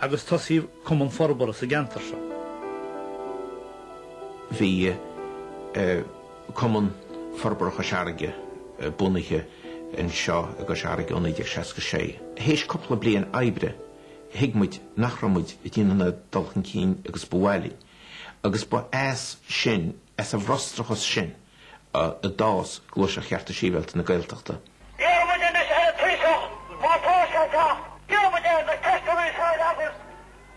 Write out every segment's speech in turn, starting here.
Agus tosaíodh Cumann Forbartha sa gceantar seo. Bhí Cumann Forbartha Chois Fharraige bunaithe anseo i gCois Fharraige ó 1966. Théis cúpla bliain oibre, thuig muid nach raibh muid ag déanamh an dul chun cinn agus ba mhaith linn. Agus ba as sin, as an bhfrustrachas sin, a d'fhás Gluaiseacht Chearta Sibhialta na Gaeltachta. Iarrann muid anois ar an Taoiseach, má tá sé ag teacht, iarrann muid air na ceisteanna seo a fhreagairt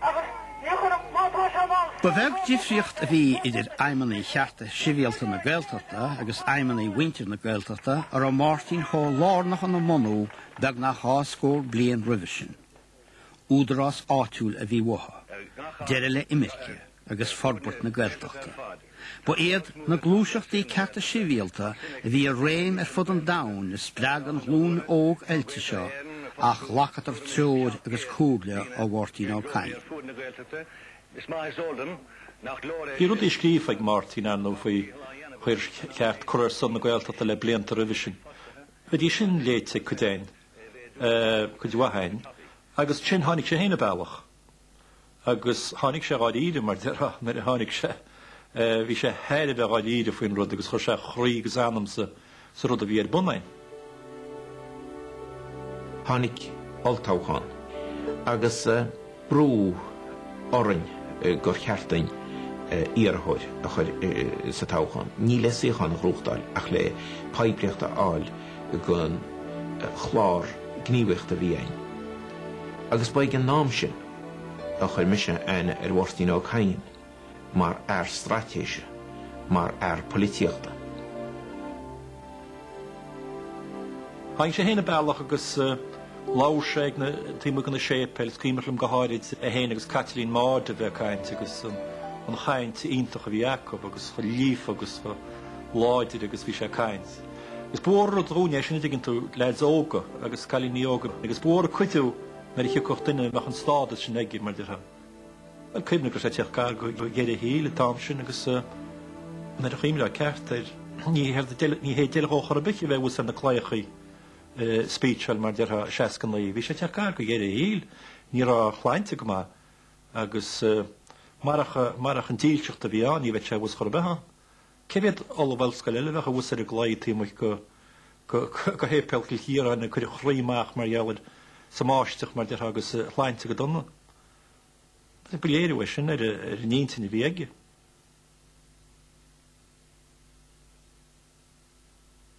agus ní chuireann, má tá sé in ann. Ba bheag difríocht a bhí idir aidhmeanna Chearta Sibhialta na Gaeltachta agus aidhmeanna mhuintir na Gaeltachta a raibh Máirtín chomh lárnach ina mbunú beagnach dhá scór bliain roimhe sin. Údarás áitiúil a bhí uathu, deireadh le imirce agus forbairt na Gaeltachta. Ba iad na gluaiseachtaí cearta sibhialta a bhí i réim ar fud an domhain a spreag an ghlúin óg oilte seo ach ghlacadar treoir agus comhairle ó Mháirtín Ó Cadhain. Bhí rudaí scríofa ag Máirtín, ar ndóigh, faoi faoir cheart cur ar son na Gaeltachta le blianta roimhe sin. Bheidís sin léite ag cuid againn. cuid mhaith againn, agus ansin tháinig sé féin an bealach agus tháinig sé dháiríre, mar déarfá, nuair a tháinig sé, bhí sé thar a bheith dháiríre faoin rud agus chuir sé a chroí agus a anam sa sa rud a bhí ar bun againn. Tháinig olltoghchán agus brú orainn gur cheart duinn iarrthóir a chur sa toghchán, ní le suíochán a ghnóthachtáil ach le poiblíocht a fháil don chlár gníomhaíochta a bhí againn. Agus ba ag an am sin a chuir mise aithne ar Mháirtín Ó Cadhain mar fhear straitéise, mar fhear poilitíochta. Tháinig sé féin an bealach agus labhair sé ag na, taobh amuigh de na séipéil, is cuimhneach liom go háirid é féin agus Caitlín Maude a bheith ag caint agus an chaint iontach a bhí acu agus chomh líofa agus chomh láidir agus bhí sé ag caint. Agus ba mhór an rud dúinn é sin an dtuigeann tú, leaids óga agus cailíní óga agus ba mhór an cuidiú nuair a thiocfadh duine a mbeadh an stádas sin aige mar déarfá. Bhuel, cuimhnigh go raibh sé ag teacht gar do dheireadh a shaoil an t-am sin agus nuair a chuimhneofá ceart air, ní hé deil dhó chor ar bith a bheith thuas ar na claíochaí speecháil mar déarfá i 69. Bhí sé ag teacht gar do dheireadh a shaoil, ní raibh a shláinte go maith agus marach, marach an dílseacht a bhí ann ní bheadh sé thuas chor ar bith ann. Cé mhéad ollamh ollscoile eile a bheadh thuas ar an gclaí taobh amuigh de shéipéal Chill Chiaráin ag cur a chroí amach mar gheall air sa mbáisteach mar déarfá agus a shláinte go dona? Ba léiriú é sin ar an intinn a bhí aige.